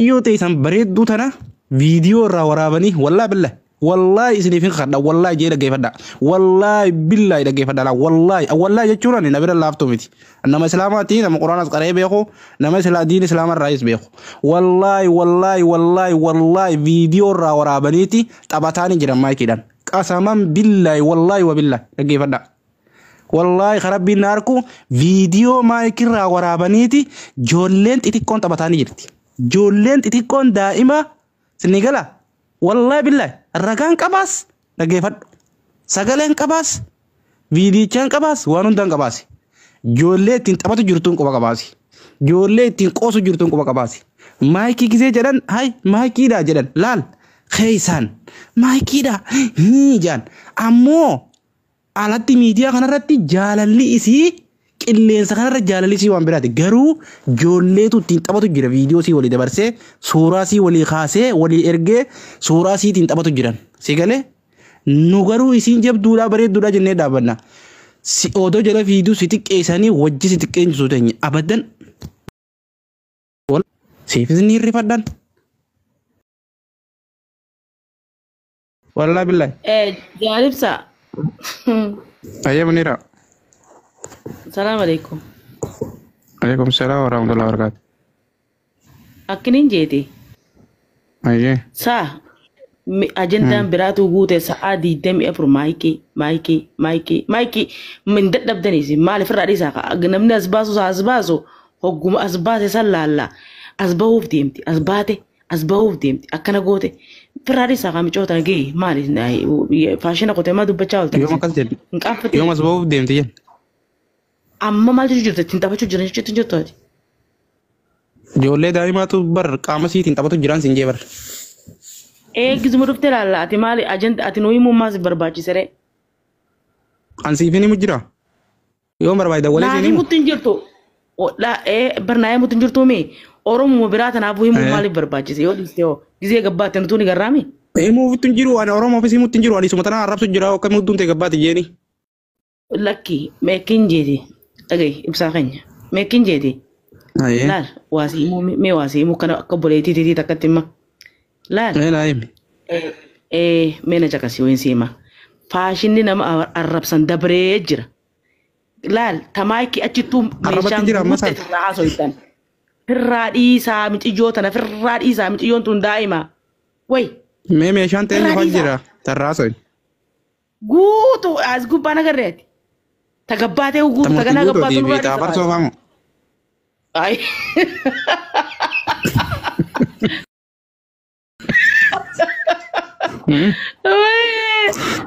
Yoo ta'e isaan bareedduu tana viidiyoo irraa waraabanii, wallaahi billahi, wallaahi isiniif hin kadha, wallaahi jee dhaggeeffadha, wallaahi billaahi dhaggeeffadha. Wallaahi wallaahi jechuun ani na bira laaftuu miti. Nama islaamaati, nama quraanas qaree beeku, nama islaa diin islaamaa irraayis beeku. Wallaahi wallaahi wallaahi wallaahi, viidiyoo irraa waraabaniiti taphataanii jiran maayikiidhaan. Qasaman billaahi, wallaahi wabillaahi, dhaggeeffadha. Wallaahi karabbiin na arku, viidiyoo maayikirraa waraabaniiti ijoolleen xixiqqoon taphataanii jirti. Ijoolleen xixiqqoon daa'ima sinni gala. Wallaahi billaahi, ragaan qabaas, dhaggeeffadhu. Sagaleen qabaas, viidiyichaan qabaas, waan hundaan qabaasi. Ijoollee ittiin taphatu jirtuun quba qabaasi. Ijoollee ittiin qoosu jirtuun quba qabaasi. Maayikii gisee jedhan, hay maayikiidha jedhan, laal keeysaan maayikiidha hii jedhan. Ammoo alatti miidiyaa kanarratti jaalalli isii, qilleensa kanarra jaalalli isii waan biraati. Garuu ijoolleetu ittiin taphatu jira. Viidiyoo sii walii dabarsee, suuraa sii walii kaasee walii ergee, suuraa sii ittiin taphatu jiran. Si galee? Nu garuu isiin jabduudhaa bareedduudhaa jennee dhaabanna. Si odoo jala fiiduu si xiqqeessanii wajji si xiqqeessuu teenya abadan. Siifis ni hirrifadhan. Wallaahi billaahi. Jaalibsa. Ayyee Munira. Salaam alaikum. Alaikum salaam wa rahmatullahi wa barakatuh. Akkinin jeeti. Ayyee. Saa ajandaan biraatu guute, sa'aa 24 maayikii maayikii maayikii maayikii min dadhabdaniis maal ofirraa dhiisaa? Namni as baasu as baasu, hogguma as baase san laalla, as bahuuf deemti, as baate as bahuuf deemti, akkana goote, ofirraa dhiisaa. Qaamicoota gee maali faashina qotee maa dubbachaa ooltan? Yoom akkas jedhu? Hin qaanfatte. Yoom as bahuuf deemti jenna? Amma maaltu jirta? Ittiin taphachuu jiran jechuutti jirtu ati. Ijoollee daa'imaatu bar qaama siitiin taphatu jiran siin jee bar. Eeggisuma dhuftee laalla. Ati maali ajanda ati nuu himuu maas barbaachise ree? An siif himu jira. Yoom barbaade walee Naa siin himu. Himutti hin jirtu. Bar naa himutti hin jirtu mee? Oromuma biraa tanaafuu himuu maaliif barbaachise? Yoo dhiiste hoo gizee gabbaatti nutuu ni garraami? Himuufitti hin jiru, ani Oromoofis himutti hin jiru, ani isuma tanaa arrabsu jira, akka hudduun ta'e gabbaati jeeni. Lakki, meekin jeeti, dhagahi ibsaa keenya, meekin jeeti. Ayyee. Laal, waasii himuu mee, waasii himuu kana akka obboleettii tiitii takkatti hima. Laal. Mee naa himi. Mee na caqasii, wayin siima. Faashinni nama arrabsan dabree jira. Laal, tamaayikii achittuu Arrabatti meeshaan jira amma guutte isaan. firraa haasoitan. Firraa dhiisaa miciyyoo tana, firraa dhiisaa, miciyyoon tun daa'ima. Wayi. Mee meeshaan ta'e Firraa dhufaa dhiisaa. jira tarraasoo. Guutuu as gubbaan agarreeti. Ta gabbaatee guutuu ta Tamurti ganaa guutuu gabbaatu fi nurraa dhiisa xaafarsoo baay'ee. faamu. Ay.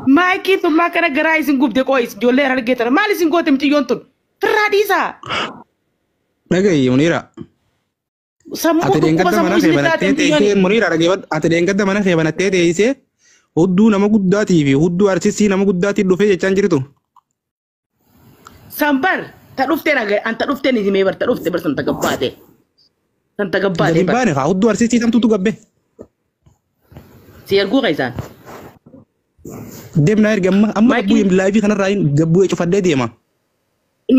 Maayikii tun maa kana garaa isin gubde qooyis? Ijoollee argeetana maal isin goote miciyyoon tun? Firraa dhiisaa. Dhagahi Muniira. Sammuu Ati dhukkuba dheengadda sammuu mana kee isin taate banattee miciyyoon. teessee, Muniira dhaggeeffadhu. Ati dheengadda mana kee banattee teessee hudduu nama guddaatii fi hudduu arsisii nama guddaatii dhufee jechaan jirtu. Sambar ta dhufteen an ta dhufteen himee bar, ta dhufte bar, san ta gabbaate. San ta gabbaate Gadi hin bar. baane kaa hudduu arsisii tamtuutu gabbe. Si erguu keessaan. Deemnaa erga amma amma Maayikii gabbuu laayifii kanarraa hin gabbuu cufadhee deema.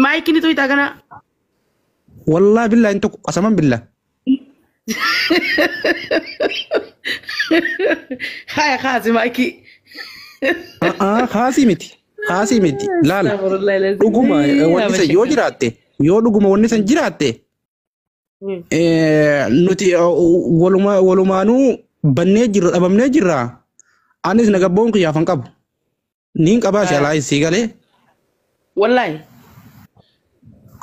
Maayikii ni tuytaa kana. Wallaahi billaa hin tokko, qasaman billaa. Haya, kaasi maayikii. Haasii miti. Haasii miti. Laala. Dhuguma wanni san yoo jiraatte, yoo dhuguma wanni san jiraatte, nuti walumaanuu bannee jirra, dhabamnee jirra. Anis na gabboon kiyyaaf hin qabu. Niin qabaa si alaa sii galee. Wallaahi.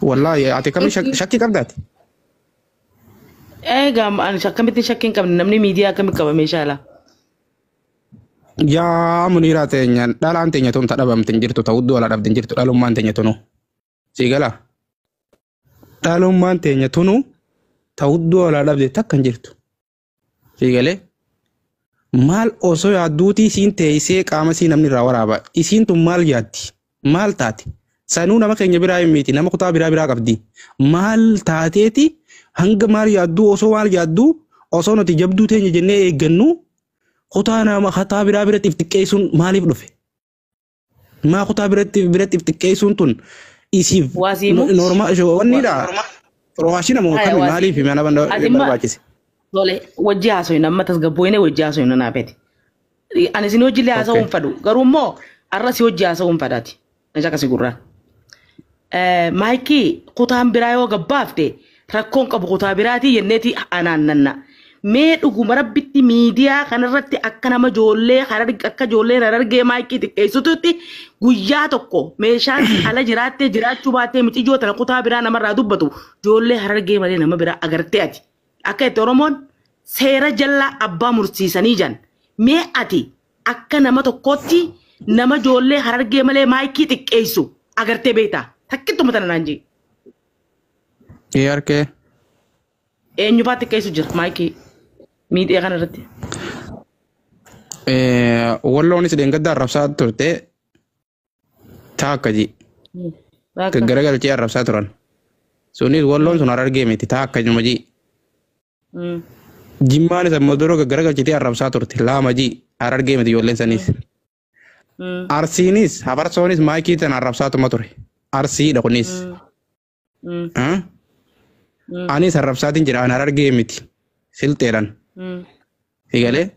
Wallaahi, ati kamii shakkii qabdaati? Egaa ani akkamittiin shakkii hin qabne? Namni miidiyaa akkamitti qaba meeshaa alaa? Yaa Muniiraa teenya, dhalaan teenya tun ta dhabamte hin jirtu, ta hudduu alaa dhabde hin jirtu, dhalummaan teenya tunu. Sii galaa? Dhalummaan teenya tunu ta hudduu alaa dhabde takka hin jirtu. Sii galee? Maal osoo yaadduutii isiin teessee qaama isii namni irraa waraaba? Isiin tun maal yaaddi? Maal taate? Sanuu nama keenya biraa hin miti, nama kutaa biraa biraa qabdi. Maal taateeti hanga maal yaadduu, osoo maal yaadduu, osoo nuti jabduu teenya jennee eeggannu, kutaa nama kutaa biraa biratti if xiqqeessuun maaliif dhufe? Maa kutaa biratti biratti if xiqqeessuun tun isiif Waasiimu. Normal wanniidha. Rowaashina moo Haya, kami waasiimu. maaliif mana Ati barbaachise? Tole wajji haasoyna amma tasgabboyne wajji haasoyna naa beeti. Ani isin hojii illee haasa'uu hin fedhu garuu immoo har'a si hojii haasa'uu hin fedhaati. Na caqasi gurraan. Maayikii kutaan biraa yoo gabbaafte rakkoon qabu kutaa biraatii jenneeti anaannanna. Mee dhuguma rabbitti miidiyaa kanarratti akka nama ijoollee akka ijoolleen harargee maayikii xiqqeessitutti guyyaa tokko meeshaan si ala jiraattee jiraachuu baattee miciyyoo tana kutaa biraa namarraa dubbatu ijoollee harargee malee nama biraa agartee ati. Akka itti Oromoon seera jallaa abbaa mursiisanii jan. Mee ati akka nama tokkootti nama ijoollee harargee malee maayikii xiqqeessu agartee beektaa? Takkittuma tana naan jee. Ee harkee. Eenyufaa xiqqeessu jira maayikii miidiyaa kanarratti? Walloonis dheengadda arrabsaa turte taakka ji. Gaggaragalchee arrabsaa turan. Sunis walloon sun harargee miti taakka juma ji. Jimmaanis ammoo duroo gaggaragalchitee arrabsaa turte laama ji harargee miti ijoolleen saniis. Arsiinis hafarsoonis maayikii tana arrabsaatuma ture. Arsiidha kunis. Anis arrabsaatiin jira an harargee miti. Silxeedhaan. Sigalee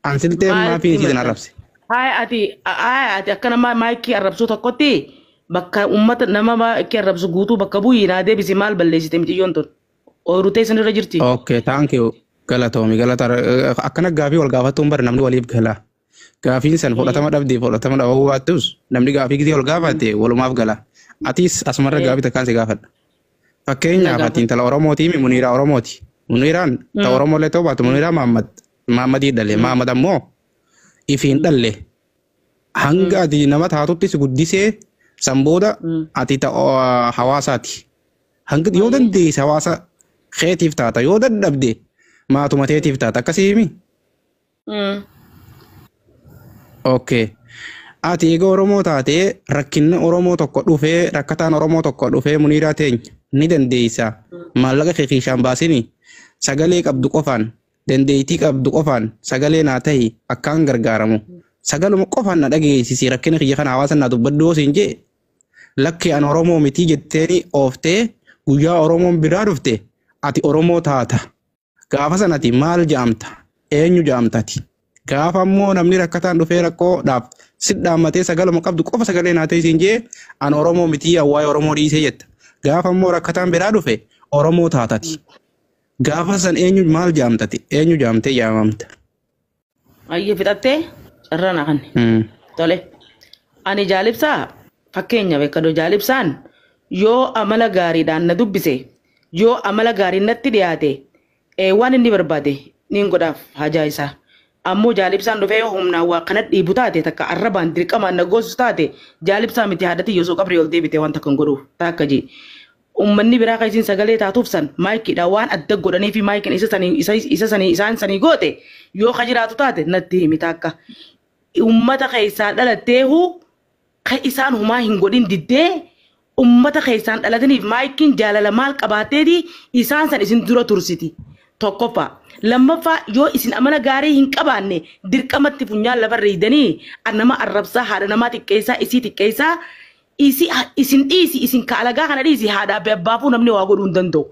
an silxee maafiin isii tana arrabse. Haaya ati akka nama maayikii arrabsuu tokkotti bakka uummata nama maayikii arrabsu guutuu bakka bu'ii naa deebisi maal balleessite miciyyoon tun. Ooyiruu teessan irra jirti. Okay, thank you. Galatoomi galata akkana gaafii wal gaafattuun bara namni waliif gala. Gaafiin san fudhatama dhabdee fudhatama dhabuu baattus namni gaafii gisee wal gaafate walumaaf gala. Atis asumarra gaafii takkaan si gaafadha. Fakkeenyaaf ati intala Oromootii mi Muniiraa Oromooti. Muniiraan ta Oromoolee ta'uu baatu Muniiraa Mahammad Mahammadii dhale. Mahammad ammoo ifiin dhalle. Hanga ati nama taatutti si guddisee san booda ati ta hawaasaati. Hanga yoo dandeesse hawaasa keetiif taata yoo dadhabde maatuma teetiif taata akkasii himi. Okay. Ati egaa Oromoo taatee rakkinni Oromoo tokko dhufee rakkataan Oromoo tokko dhufee Muniiraa teenya ni dandeessa. Maallaqa kee kiishaan baasini sagalee qabdu qofaan dandeettii qabdu qofaan sagalee naa tahi akkaan gargaaramu. Sagaluma qofaan na dhageessisi rakkina kiyya kana hawaasa naa dubbadhu yoo siin jee lakki an Oromoo mitii jetteeni ooftee guyyaa Oromoon biraa dhufte ati Oromoo taata. Gaafa sanati maal jaamta? Eenyu jaamtati? Gaafa ammoo namni rakkataan dhufee rakkoodhaaf si dhaammatee sagaluma qabdu qofa sagalee naa ta'e siin jee an Oromoo mitii waa'ee Oromoo dhiisee jetta. Gaafa ammoo rakkataan biraa dhufe Oromoo taatati. Gaafa san eenyu maal jaamtati? Eenyu jaamtee jaamamta? Ayyee fixattee carraa naa kanne. Tole. Ani jaalibsaa fakkeenya beekadoo jaalibsaan yoo amala gaariidhaan na dubbise yoo amala gaariin natti dhiyaate waan inni barbaade niin godhaaf hajaa isaa. Ammoo jaalibsaan dhufee yoo humnaan waa kana dhiibu taate takka arrabaan dirqamaan na goosu taate jaalibsaa miti haadhati yoo qabrii ol deebite waan takka hin godhuuf takka jee. Uummanni biraa kan isin sagalee taatuuf san maayikiidhaan waan adda godhanii fi maayikiin isa sanii isaan sanii goote yoo ka jiraatu taate natti himi takka. Uummata keessaa dhalatteehu kan isaan humaa hin godhin diddee uummata keessaan dhalataniif maayikiin jaalala maal qabaatteeti isaan san isin dura tursiti. Tokkoffaa. Lammaffaa yoo isin amala gaarii hin qabaanne dirqamatti funyaan lafarra hidanii nama arrabsaa haadha namaa xiqqeessaa isii xiqqeessaa isin dhiisi isin kaalagaa kana dhiisi haadhaa fi abbaafuu namni waa godhuu hin danda'u.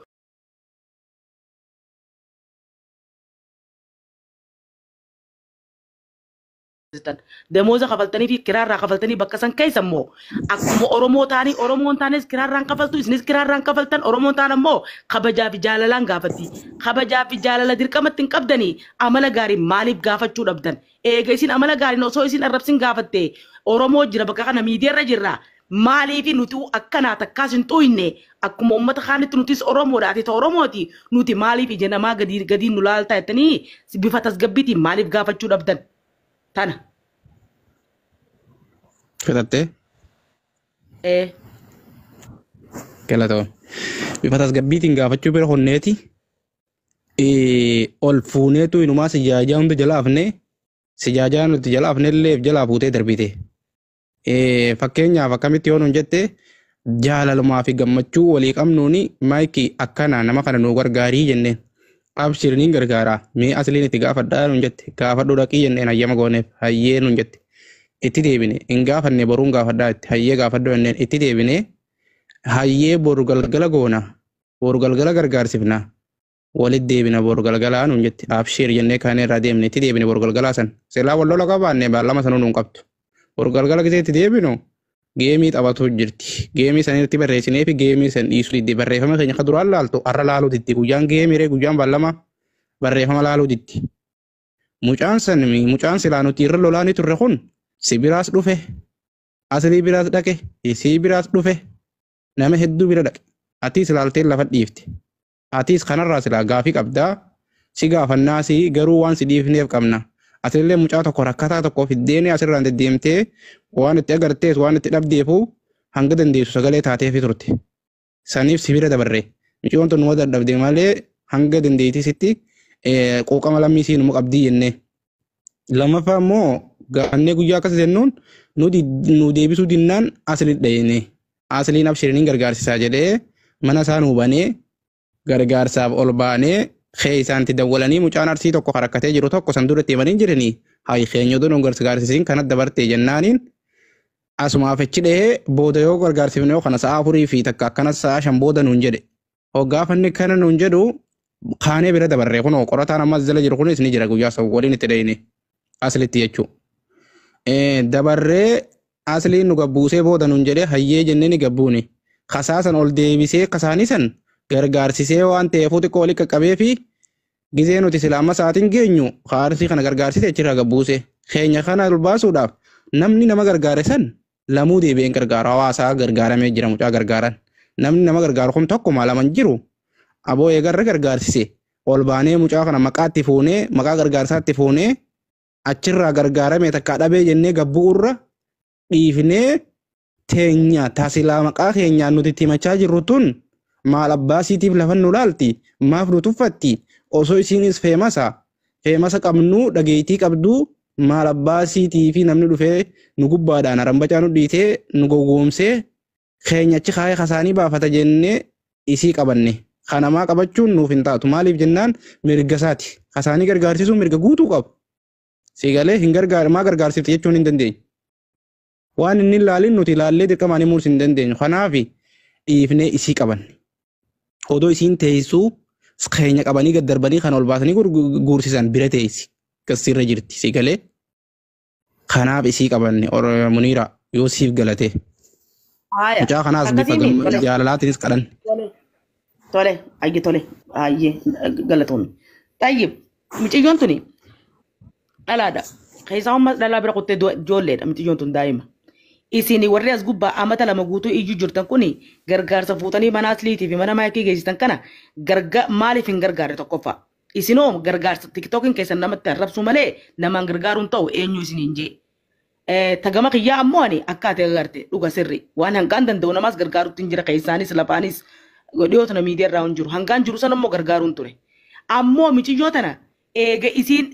Damooza kafaltanii fi kiraarraa kafaltanii bakka san keessa immoo akkuma Oromoo taanii Oromoon taanis kiraarraan kafaltu isinis kiraarraan kafaltan Oromoon taan ammoo kabajaa fi jaalalaan gaafatti. Kabajaa fi jaalala dirqamatti hin qabdanii amala gaarii maaliif gaafachuu dhabdan? Eega isin amala gaariin osoo isin arrabsin gaafatte Oromoo jira bakka kana miidiyaarra jirra. Maaliif nuti akkanaa takkaas hin xuyne akkuma uummata kaanitti nutis Oromoodha ati Oromooti nuti maaliif ija namaa gadi nu laaltaa jettanii bifa tasgabbiitiin maaliif gaafachuu dhabdan? Tana. Fixattee? Galatoo. Bifa tasgabbiitiin gaafachuu bira honneeti ol fuuneetu inumaa sijaajaa hunda jala hafnee sijaajaa nuti jala hafne illee jalaa fuutee darbite. Fakkeenyaaf akkamitti yoo nuun jette jaalalumaa fi gammachuu walii qabnuuni maayikii akkana nama kana nu gargaarii jenneen. Abshir niin gargaaraa mee asliin itti gaafadhaa nuun jette gaafadhuu dhaqii jenneen hayyama gooneef hayyee nuun jette. Itti deebine hin gaafanne boruun gaafadhaa itti hayyee gaafadhu jenneen itti deebine hayyee boru galgala goona boru galgala gargaarsifna. Walitti deebina bor galgalaa nuun jette. Abshiir jennee kaanee irraa deemne itti deebine bor galgalaa san. Silaa wal lola qabaanne baallama sanuu nuun qabdu. Bor galgala gisee itti deebinu geemii taphatu jirti. Geemii san irratti barreessinee fi geemii san dhiisuu didde. Barreeffama keenya akka duraan laaltu har'a laaluu didde. Guyyaan geemii ree guyyaan baallama barreeffama laaluu didde. Mucaan san mucaan silaa nuti irra lolaa ni turre kun si biraas dhufe, Aslii biraas dhaqe, isii biraas dhufe, nama hedduu bira dhaqe. Atiis ilaaltee lafa dhiifte. Atiis kanarraa silaa gaafii qabdaa, si gaafannaasi garuu waan si dhiifneef qabna. Atillee mucaa tokko rakkataa tokko fiddeeni asirraan deddeemtee waan itti agartees waan itti dhabdeefu hanga dandeessu sagalee taateefi turte. Saniif si bira dabarre. Mucayyoon tun numa dadhabde malee hanga dandeettii sitti quuqama lammii sii numa qabdii jennee. Lammaffaa immoo gaafannee guyyaa akkas jennuun nu deebisuu dinnaan Asli dhayine. Asliin abshiriin gargaarsisaa jedhee mana isaa nuu banee gargaarsaaf ol baanee keessaanti dawwalanii mucaan Arsii tokko rakkatee jiru tokko san dura itti himanii jiranii hayi keenya odoo nu gargaarsisin kana dabarte jennaaniin asumaaf achi dhahee booda yoo gargaarsifne yoo kana sa'a 4 fi takka akkana sa'a 5 booda nuun jedhe. Hoggaafanni kana nuun jedhu kaanee bira dabarree kunoo qorataan ammas jala jiru kunis ni jira guyyaa san waliin itti dhahine Aslitti jechuudha. Dabarree Asliin nu gabbuusee booda nuun jedhee hayyee jennee ni gabbuune. Kasaasan ol deebisee kasaanii san gargaarsisee waan ta'eefuu xiqqoo walitti qaqqabee fi gizee nuti sila amma sa'aatiin geenyu Arsii kana gargaarsise achirraa gabbuuse. Keenya kana ol baasuudhaaf namni nama gargaare san lamuu deebi'een gargaaru hawaasaa gargaaramee jira mucaa gargaaran. Namni nama gargaaru kun tokkuma lama hin jiru. Aboo eegarra gargaarsise ol baanee mucaa kana maqaatti fuunee maqaa gargaarsaatti fuunee achirraa gargaaramee takkaa dhabee jennee gabbu'urra dhiifnee teenya tasilaa maqaa keenyaan nuti itti himachaa jirru tun maal abbaa siitiif lafa nu laalti maaf nu tuffatti osoo isiinis feemasa feemasa qabnuu dhageettii qabduu maal abbaa siitii fi namni dhufee nu gubbaadhaan harambacaa nu dhiitee nu gowwoomsee keenya achi kaayee kasaanii baafata jennee isii qabanne. Kanamaa qabachuun nuuf hin taatu. Maaliif jennaan mirga isaati. Kasaanii gargaarsisuun mirga guutuu qabu. Siigalee hin gargaar maa gargaarsifte jechuun hin dandeenyu. Waan inni hin laalin nuti ilaallee dirqamaan himuus hin dandeenyu. Kanaaf dhiifnee isii qabanne. Odoo isiin teessuu keenya qabanii gad darbanii kan ol baasanii guursisan bira teessi. Kasirra jirti siigalee. Kanaaf isii qabanne Muniira yoo siif galatee. Haaya. Mucaa kanaas bifa Akkasiin tole. jaalalaatiinis kadhanne. Tole. Tole. Ayye tole. Ayye galatoomi. Tayyib. Mucayyoon tuni dhalaadha. Keessaa ammas dhalaa bira kuttee ijoolleedha mucayyoon tun daa'ima. Isin warri as gubbaa amata 2 guutuu iyyuu jirtan kuni gargaarsa fuutanii mana Asliitii fi mana maayikii geessitan kana garga maaliif hin gargaarre tokkoffaa. Isinoo gargaarsa tiktookiin keessan namatti arrabsuu malee namaan gargaaruun ta'u eenyu isiniin jee. Tagama kiyyaa ammoo ani akka ati agarte dhuga sirri waan hangaan danda'u namaas gargaaruutti hin jira keessaanis lafaanis dhiyoo tana miidiyaa irraa hin jiru hangaan jiru sana immoo gargaaruun ture. Ammoo miciyyoo tana eega isiin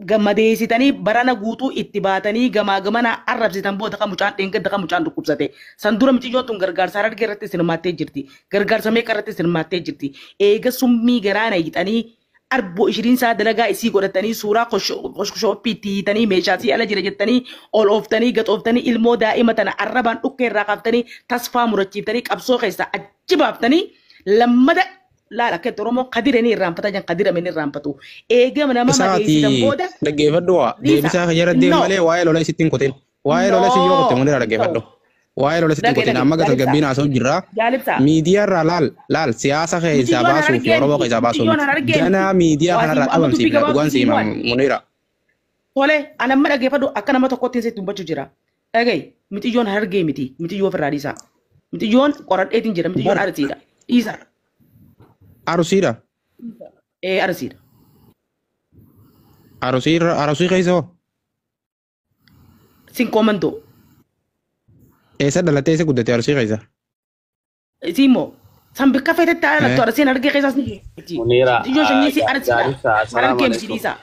gammadeessitanii barana guutuu itti baatanii gamaa gamana arrabsitan booda kan mucaan dheengadda kan mucaan dhukkubsate. San dura miciyyoon tun gargaarsa Harargee irratti hirmaattee jirti. Gargaarsa meeqa irratti hirmaattee jirti. Eega summii garaana hiixanii arboo ishiriinsaa dalagaa isii godhatanii suuraa koshooppii itti hiitanii meeshaa isii ala jira jettanii ol ooftanii gad ooftanii ilmoo daa'ima tana arrabaan dhukkee irraa kaaftanii tasfaa murachiiftanii qabsoo keessaa achi baaftanii lammada laal akka itti Oromoo kadiranii irraanfataa jiran kadiramanii irraanfatu. Eegama nama Isaati madeessitan booda dhaggeeffadhu waa dhiisa. deebisaa jara deemu No. malee waa'ee lola isitti hin kutin. Waa'ee lola isin yoo kutte No. Munira dhaggeeffadhu. Waa'ee lola sitti Dhage hin kutin dhage amma jaalibsaa. tasgabbiin haasa'u jirra. Jaalibsaa. Miidiyaa irraa laal laal siyaasa keessaa Mucayyoon baasuu fi harargee Oromoo miti. keessaa baasuu Mucayyoon miti. harargee miti. Ganaa miidiyaa Waa kanarraa amma dubbii dhabamsiifna gabaabduu dhugaan sii siima himu ani. Munira. Tole, ani amma dhaggeeffadhu akka nama tokkotti sitti dubbachuu jira. Dhaga'i, mucayyoon harargee miti. Mucayyoo ofirraa dhiisaa. Mucayyoon qoradheetiin jira. Mucayyoon Bar Arsiidha. Dhiisaa. Arsiidha. Ee Arsiidha. Arsiirra Arsii keessa hoo? Sin koomantoo. Eessa dhalattee eessa guddatte Arsii keessa? Isii immoo san bikka feetetti haa dhalattu Arsiin harargee keessaas ni jirti. Munira, Mucayyoon sanyii isii Arsiidha. Jaalibsa, assalamu Harargee miti alaikum. dhiisaa.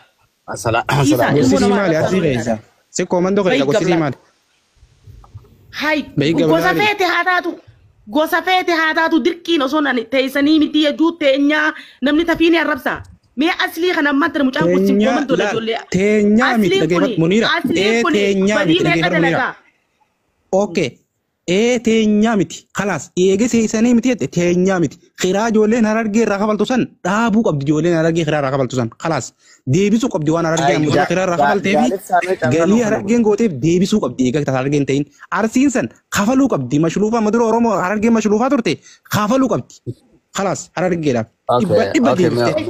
Assalamu Dhiisaa ilmoo Gosti isii namaa maali arrabsaa Arsii nu keessa? Si koomandoo keessa Bayi gosti isii gablaan. maali? Hai, Bayi gosa gablaani. feete haa taatu. Gosa feete haa taatu dirqiin osoo nani teessanii miti hedduu teenyaa namni tafiini arrabsa. Mee Aslii kana ammaan tana mucaan kun sin Teenyaa koomantoodha laal ijoollee. teenyaa miti Asliin dhaggeeffadhu kuni Munira. Asliin Ee kuni teenyaa badii miti meeqa dhaggeeffadhu Munira. dalagaa? Okay. Ee, teenyaa miti. Kalaas eege seesanii miti jette, teenyaa miti. Kiraa ijoolleen Harargee irraa kafaltu san dhaabuu qabdi. Ijoolleen Harargee kiraa irraa kafaltu san kalaas deebisuu qabdi. Waan Harargee amma dura kiraa irraa kafaltee fi galii Harargeen gooteef deebisuu qabdi. Eega Harargeen ta'in Arsiin san kafaluu qabdi. Mashluufaa amma dura Oromoo Harargeen mashluufaa turte kafaluu qabdi. Kalaas Harargeedhaaf dhibba dhibba deebiftee.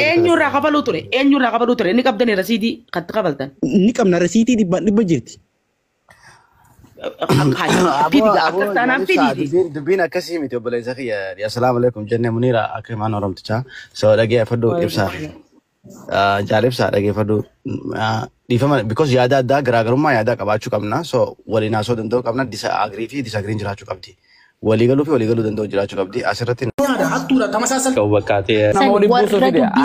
Eenyurraa kafaluu ture? Eenyurraa kafaluu ture? Inni qabdanii rasiidii katti kafaltan. Ni qabna, rasiitii dhibbaan dhibba jirti. Fidi akkas taanaan fidiiti. Dubbiin akkasii miti, obboleessa kiyya. Assalaamu alaikum jennee Muniira akka himaan Oromtichaa. So dhageeffadhu ibsaa. Jaalibsaa dhageeffadhu. Dhiifama, because yaada addaa, garaagarummaa yaadaa qabaachuu qabna. So waliin haasoo danda'uu qabna. Disagree fi disagree'n jiraachuu qabdi. Walii galuu fi walii galuu danda'u jiraachuu qabdi. Asirratti Hattuudha, ተመሳሰል Qabu bakkaatee. Nama waliin warra buusuu fide. dubbii